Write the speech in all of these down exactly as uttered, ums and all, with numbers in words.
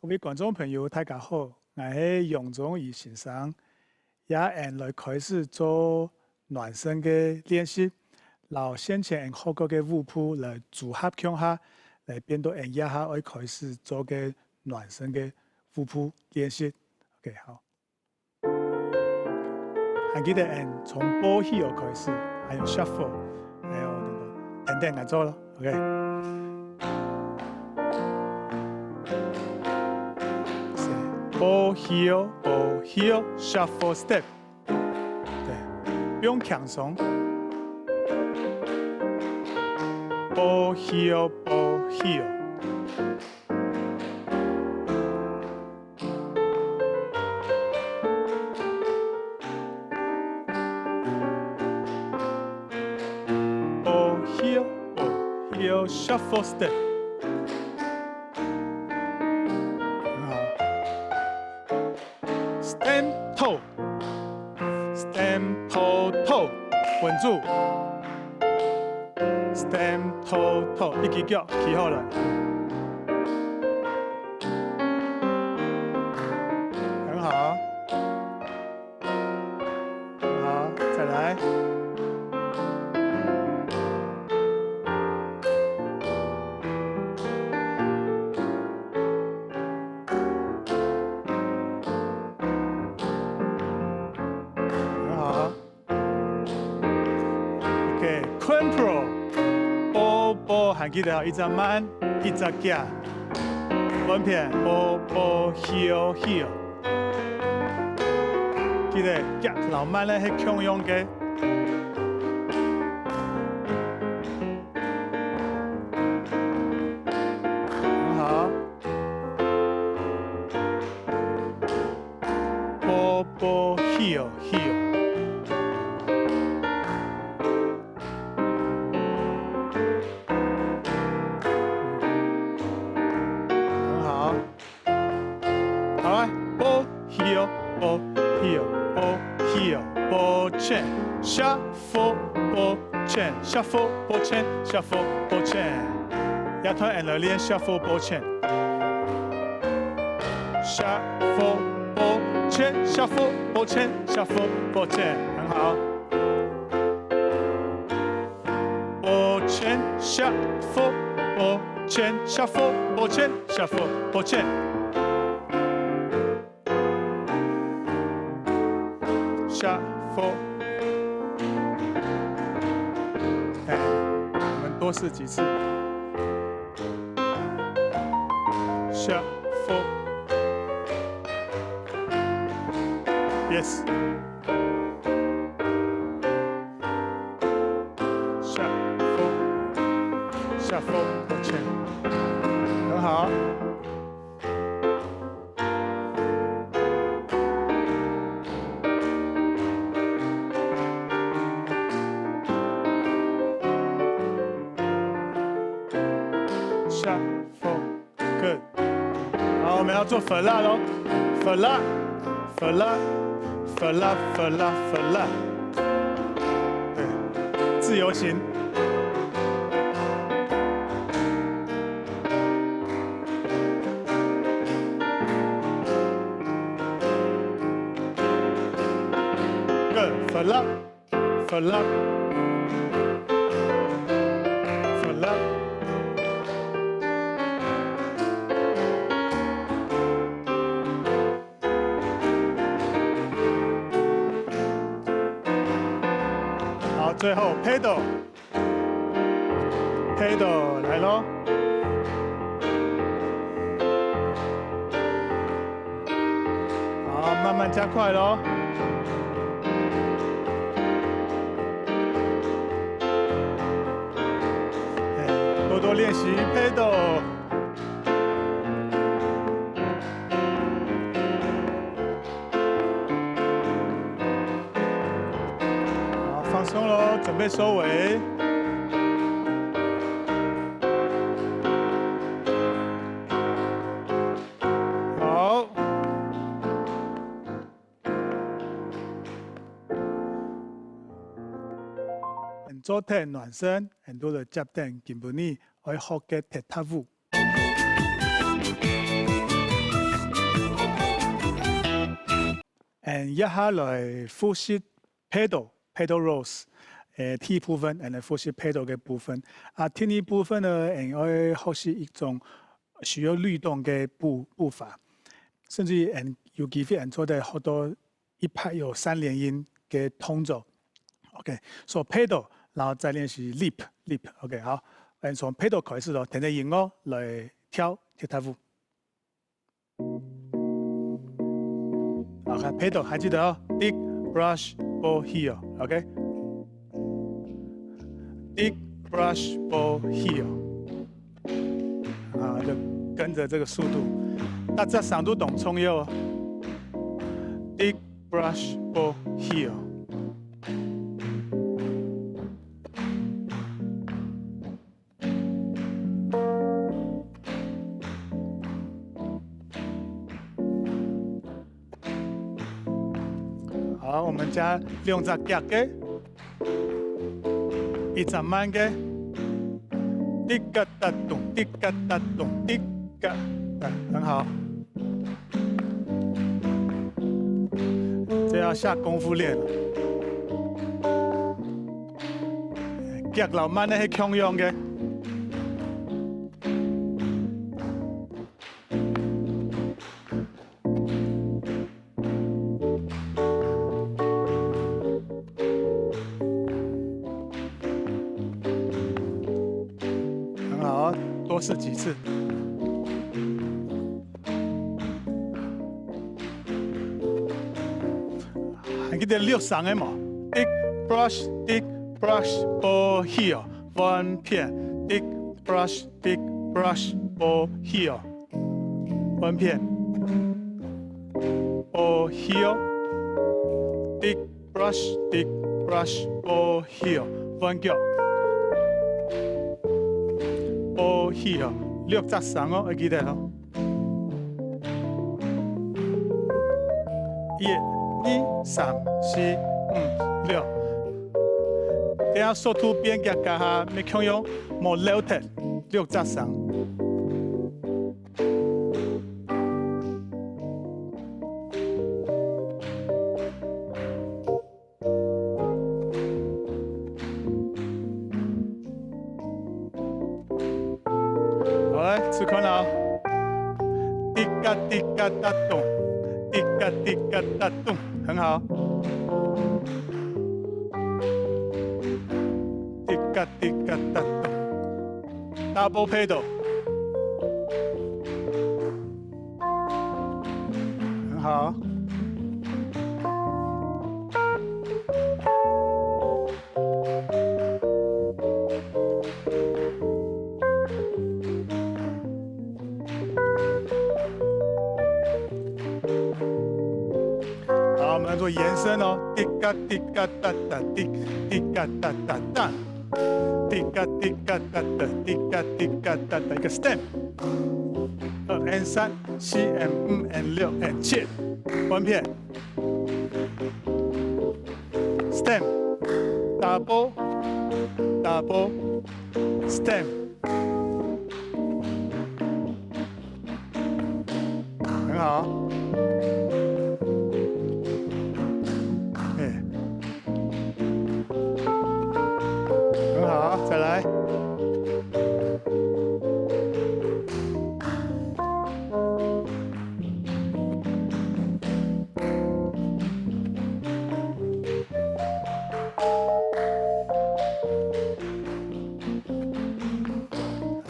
各位觀眾朋友，大家好，𠊎係楊宗儀先生。這下𠊎等來開始做暖身个練習，摎先前𠊎等學過个舞步來組合共下，來變到𠊎等這下愛開始做个暖身个舞步練習。OK，好。 還記得𠊎等從步起哦開始，還有shuffle，還有那個等等來做咯，OK。係，步起哦，步起哦，shuffle step。對，放輕鬆。步起哦，步起哦。 步起哦，步起哦，shuffle step。很好。Stamp toe，stamp toe，toe，穩住。Stamp toe，toe，一隻腳企好來。很好。 好，再來。很好。OK，Quimpro，步步還記得哦，一隻慢，一隻遽。 分片，步步起哦，起哦。記得遽摎慢仔係共樣个。很好。步步起哦，起哦。 很好。好來，步起哦，步起哦，步起哦，步前，shuffle，步前，shuffle，步前，shuffle，步前。這段𠊎等來練shuffle步前。Shuffle，步前，shuffle，步前，shuffle，步前，很好。 步前，shuffle，步前，shuffle，步前，shuffle，步前。Shuffle。哎，我們多試幾次。Shuffle。Yes。 Shuffle，shuffle，抱歉。很好。Shuffle。 Good。好，我們要做flap咯，flap，flap，flap，flap，flap。對，自由行。Good，flap。 Flap。Flap。好，最後pedal。Pedal，來咯。 好，慢慢加快咯。哎，多多練習pedal。好，放鬆咯，準備收尾。 好。𠊎等做忒暖身，𠊎等就來接等今晡日愛學个踢踏舞。And這下來複習pedal，pedal rolls，誒，第一部分，and then複習pedal个部分。啊，第二部分呢，and愛學習一種需要律動个步，步伐，甚至and有機會and做得學到一拍有三連音个動作。OK，so pedal，然後再練習lick，lick。OK，好，and從pedal開始咯，聽著音樂來跳踢踏舞。 OK，pedal還記得哦，lick、brush、bow、heel，OK？Lick、brush、bow、heel，啊，就跟著這個速度，逐隻聲都當重要哦。Lick、brush、bow、heel。 好，我們加兩隻遽个，一隻慢个，滴答答咚，滴答答咚，滴答答，很好。這要下功夫練了。遽摎慢个係共樣个。 很好，多試幾次。還記得lick聲个無？Lick、brush、lick、brush、bow、heel，換片。Lick、brush、lick、brush、bow、heel。 換片。Bow、heel，lick、brush、lick、brush、bow、heel，換腳。Bow、heel，六隻聲哦，愛記得哦。一、二、三、四、五、六。等下速度變遽加下，愛共樣，莫漏忒，六隻聲。 好，來，試看啊。滴答滴答答咚，滴答滴答答咚，很好。滴答滴答答咚。 Double pedal。很好。好，我們來做延伸哦，滴答滴答答答滴，滴答答答答。 滴答滴答答答，滴答滴答答答，一個stamp。二and三，四and五and六and七，換片。Stamp，double，double，stamp。 很好。哎。很好，再來。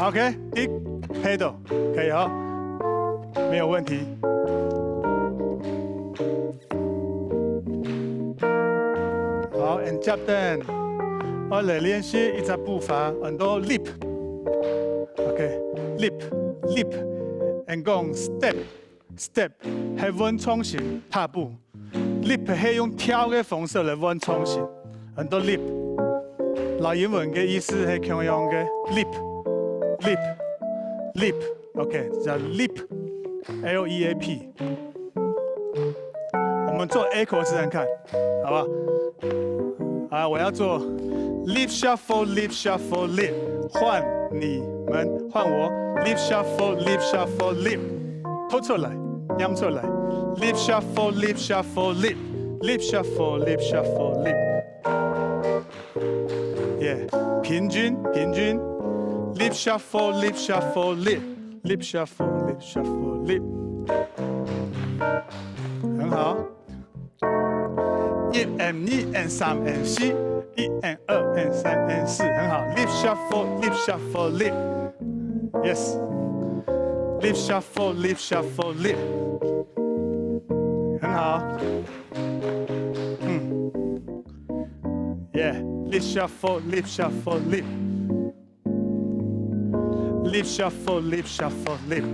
OK，lick pedal，可以哦，沒有問題。好，and接等，𠊎來練習一隻步伐，安到leap。OK，leap，leap，and講step。 Step係換重心踏步。Leap係用跳个方式來換重心，安到leap。摎英文个意思係共樣个，leap，leap，leap。OK，叫leap，L E A P。我們做echo試看看，好不好？啊，我要做leap shuffle，leap shuffle，leap，換你們，換我，leap shuffle，leap shuffle，leap。 讀出來，唸出來。Lip shuffle, lip shuffle, lip. Lip shuffle, lip shuffle, lip. Yeah，平均，平均。Lip shuffle, lip shuffle, lip. Lip shuffle, lip shuffle, lip。很好。一 and 二 and 三 and 四，一 and 二 and 三 and 四，很好。Lip shuffle, lip shuffle, lip。Yes。Lip shuffle, lip shuffle, lip。很好。嗯。Yeah，lip shuffle, lip shuffle, lip。Lip shuffle, lip shuffle, lip。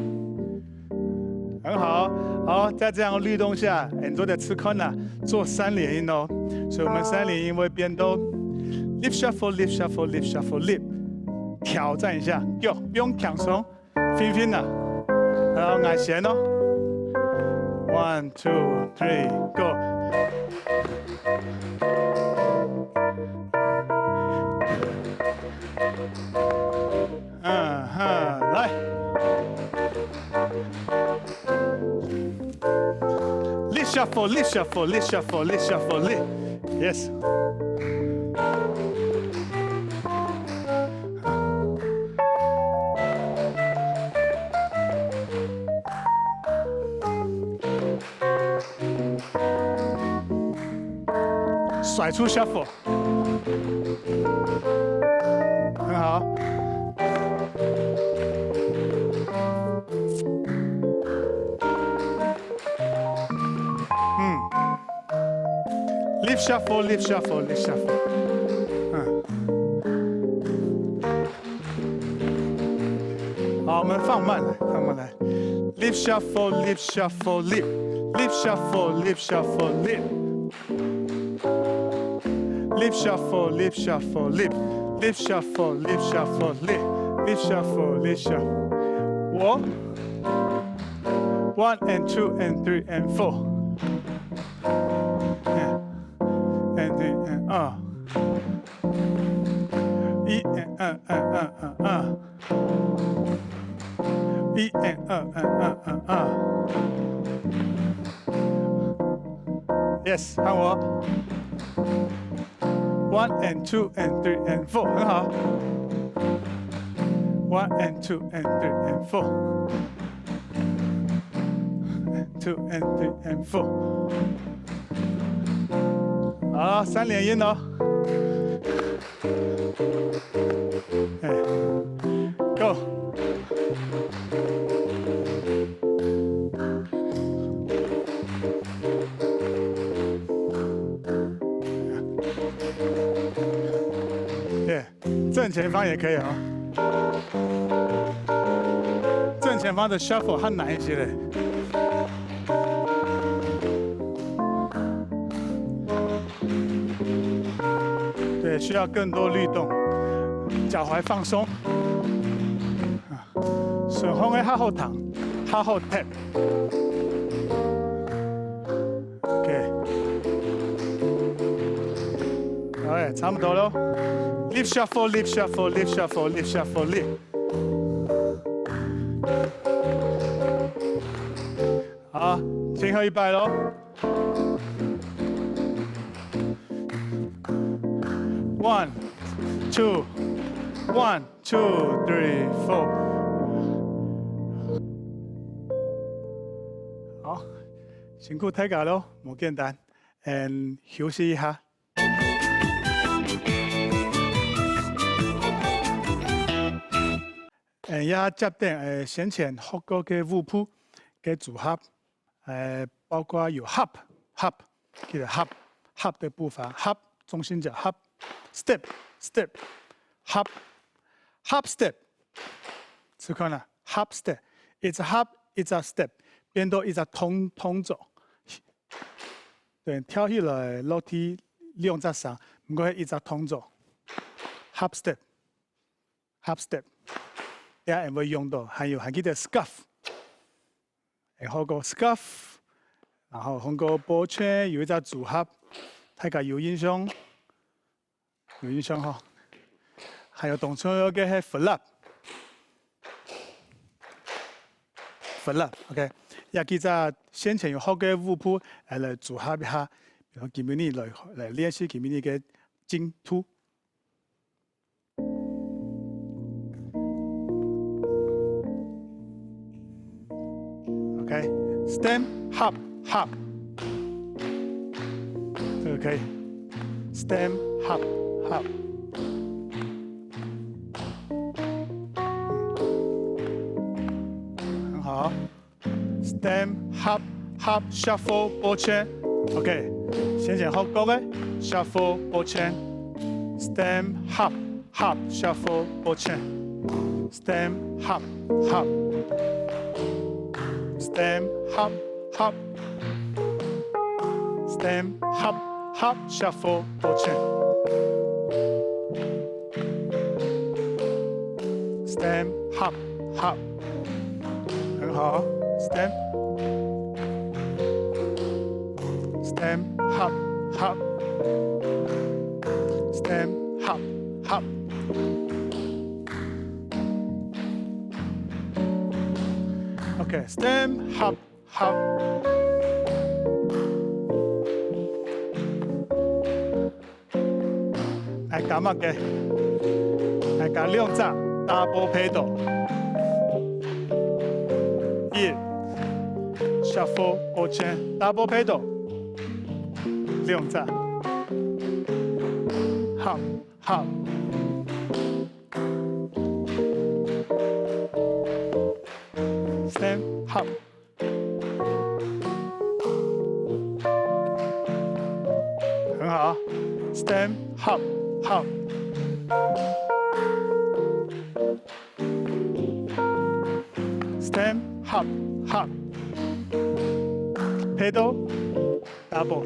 很好，好，在這樣律動下，你做得試看啊，做三連音哦。所以我們三連音會變到 lip shuffle, lip shuffle, lip shuffle, lip。挑戰一下，腳不用強鬆， 平平啊。好，𠊎先哦。One, two, three, go。嗯哼，來。Lip shuffle, lip shuffle, lip shuffle, lip shuffle, lip。Yes。甩出 shuffle。很好。嗯。Lip shuffle, lip shuffle, lip shuffle。嗯。好，我們放慢來，放慢來。Lip shuffle, lip shuffle, lip. Lip shuffle, lip shuffle, lip. Lip shuffle, lip shuffle, lip. Lip shuffle, lip shuffle, lip. Lip shuffle, lip shuffle. 五。One and two and three and four. Yeah. And three and 二。一 and 二 and 二 and 二。一 and 二 and 二 and 二。Yes，換我。One and two and three and four，很好。One and two and three and four。Two and three and four。好，三连音哦。哎，Go。耶。 正前方也可以哦。正前方的 shuffle 較難一些嘞。對，需要更多律動，腳踝放鬆。啊，順風个較好彈，較好踢。 OK。好，差不多咯。Lip shuffle, lip shuffle, lip shuffle, lip shuffle, lip。好，最後一擺咯。One, two, one, two, three, four。好，辛苦大家咯，無簡單。 and休息一下。嗯，也接等，呃，先前學過个舞步个組合，呃，包括有hop，hop，記得hop，hop的步伐，hop，中心腳，hop，step，step，hop，hop step，試看啊，hop step，一隻hop，一隻step，變到一隻動，動作。 對，跳起來落地兩隻聲，毋過係一隻動作。Hop step，hop step，這下會用到，還有還記得scuff，會學過scuff，然後學過ball change有一隻組合，大家有印象？ 有印象吼？還有當重要个係flip，flip，OK。這幾隻先前有學个舞步，來，來組合一下，比如今晡日來，來練習今晡日个進度。OK，stamp，hop，hop。這個可以，stamp，hop，hop。很好。 Stamp，hop，hop，shuffle，拨圈。OK，先前學過个，shuffle，拨圈。Stamp，hop，hop，shuffle，拨圈。Stamp，hop，hop。Stamp，hop，hop。Stamp，hop，hop，shuffle，拨圈。 Stamp，hop，hop。很好。Stamp。Stamp，hop，hop。Stamp，hop，hop。OK，stamp，hop， 好。來加麼个？來加兩隻double pedal。一，shuffle，拨圈，double pedal。兩隻。好，好。Stamp，好。 很好。Stamp，hop，hop。Stamp，hop，hop。Pedal，double。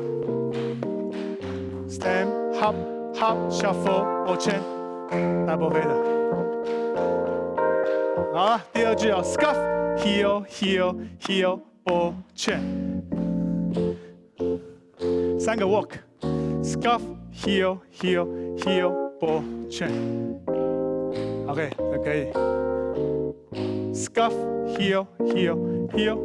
Stamp，hop，hop，shuffle，拨圈，double pedal。好，第二句哦，scuff，heel，heel，heel， 拨圈。三個work。Scuff，heel，heel，heel，拨圈。OK，就可以。Scuff，heel，heel，heel。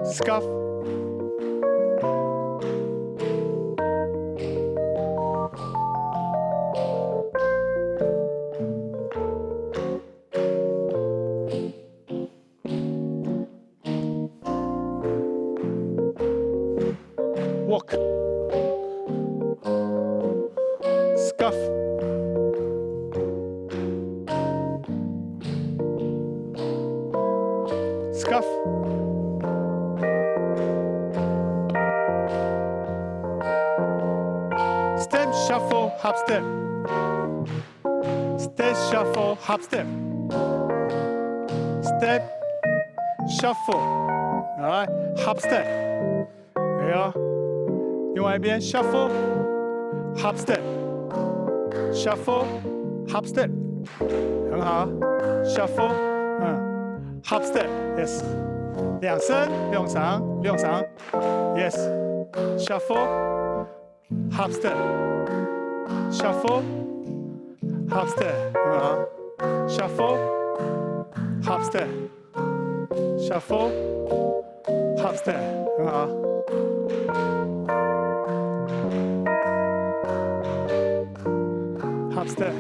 Scuff。 Walk。Scuff。Scuff。Step，shuffle，hop step。 Step，shuffle，hop step。Step，shuffle，來，hop step。哎呀，另外一邊，shuffle，hop step。Shuffle，hop step。很好。Shuffle，嗯，hop step，yes。兩聲，兩聲，兩聲，yes。Shuffle， Hop step。Shuffle。Hop step，很好。Shuffle。Hop step。Shuffle。Hop step，很好。Hop step。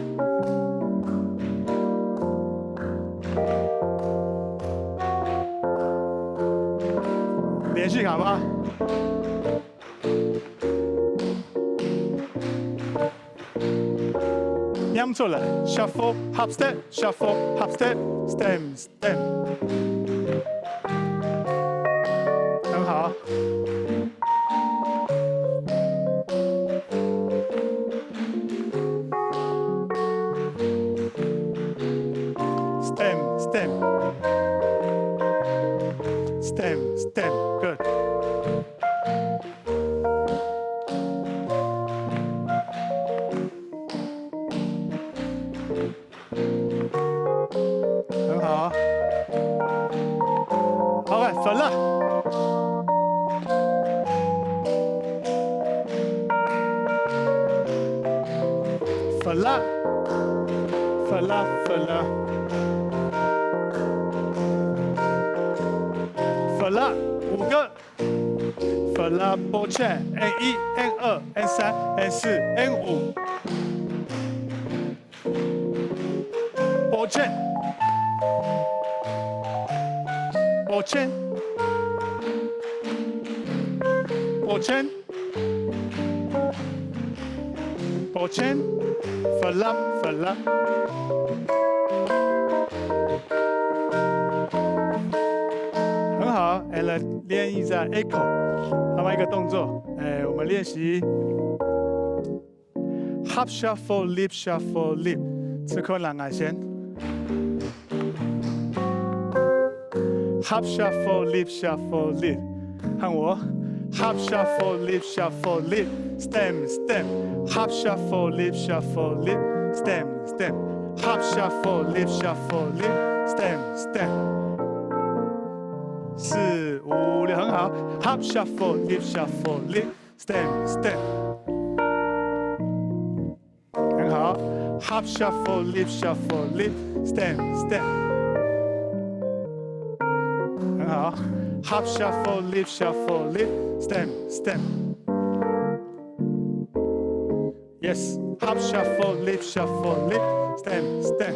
連續好嗎？ 念出來，shuffle，hop step，shuffle，hop step，stamp，stamp。很好。Stamp，stamp。Stamp，stamp，good。 很好。OK，flat。Flat。Flat，flat。，flat，五个。flat，抱歉，N一，N二，N三，N四，N五。抱歉，抱歉，抱歉。 抱歉，flat，flat。很好，哎，来练一下echo，下面一个动作，哎，我们练习hop shuffle，lip shuffle，lip，试看啦，𠊎先。 Hop shuffle，lip shuffle，lip，和我。Hop shuffle，lip shuffle，lip，stamp，stamp。Hop shuffle，lip shuffle，lip，stamp，stamp。Hop shuffle，lip shuffle，lip，stamp，stamp。四五六，很好。Hop shuffle，lip shuffle，lip，stamp，stamp。 很好。Hop shuffle，lip shuffle，lip，stamp，stamp。很好。Hop shuffle，lip shuffle，lip，stamp，stamp。Yes。Hop shuffle，lip shuffle，lip，stamp，stamp。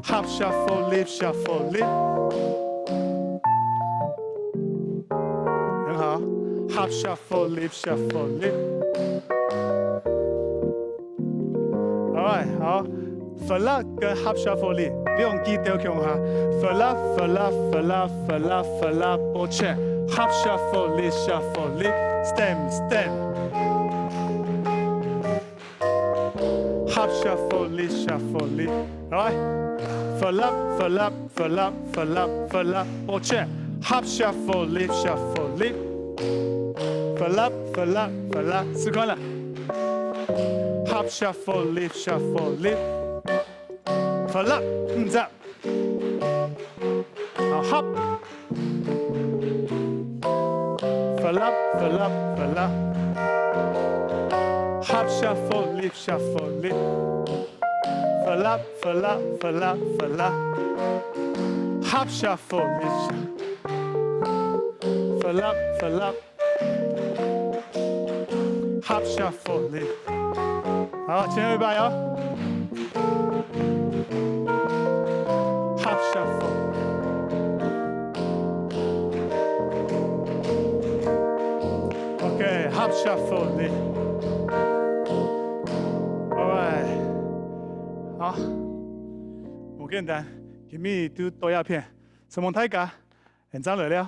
Hop shuffle，lip shuffle，lip。很好。Hop shuffle，lip shuffle，lip。Alright，好。Flat跟hop shuffle，兩支鬥共下。Flat，flat，flat，flat，flat，抱歉。Hop shuffle，lip shuffle，lip，stamp，stamp。 Hop shuffle，lip shuffle，lip。Alright。Flat，flat，flat，flat，flat，抱歉。Hop shuffle，lip shuffle，lip。Flat，flat，flat，試看啦。Hop shuffle，lip shuffle，lip。Flat，五隻。 好，hop。Flat，flat，flat。Hop shuffle，lip shuffle，lip。Flat，flat，flat，flat。Hop shuffle，lip shuffle。Flat，flat。 Hop shuffle，lip。好，前面一擺哦。Hop shuffle。OK，hop shuffle，lip。Alright。好，無簡單，今日就到這片，承蒙大家，下擺再來尞。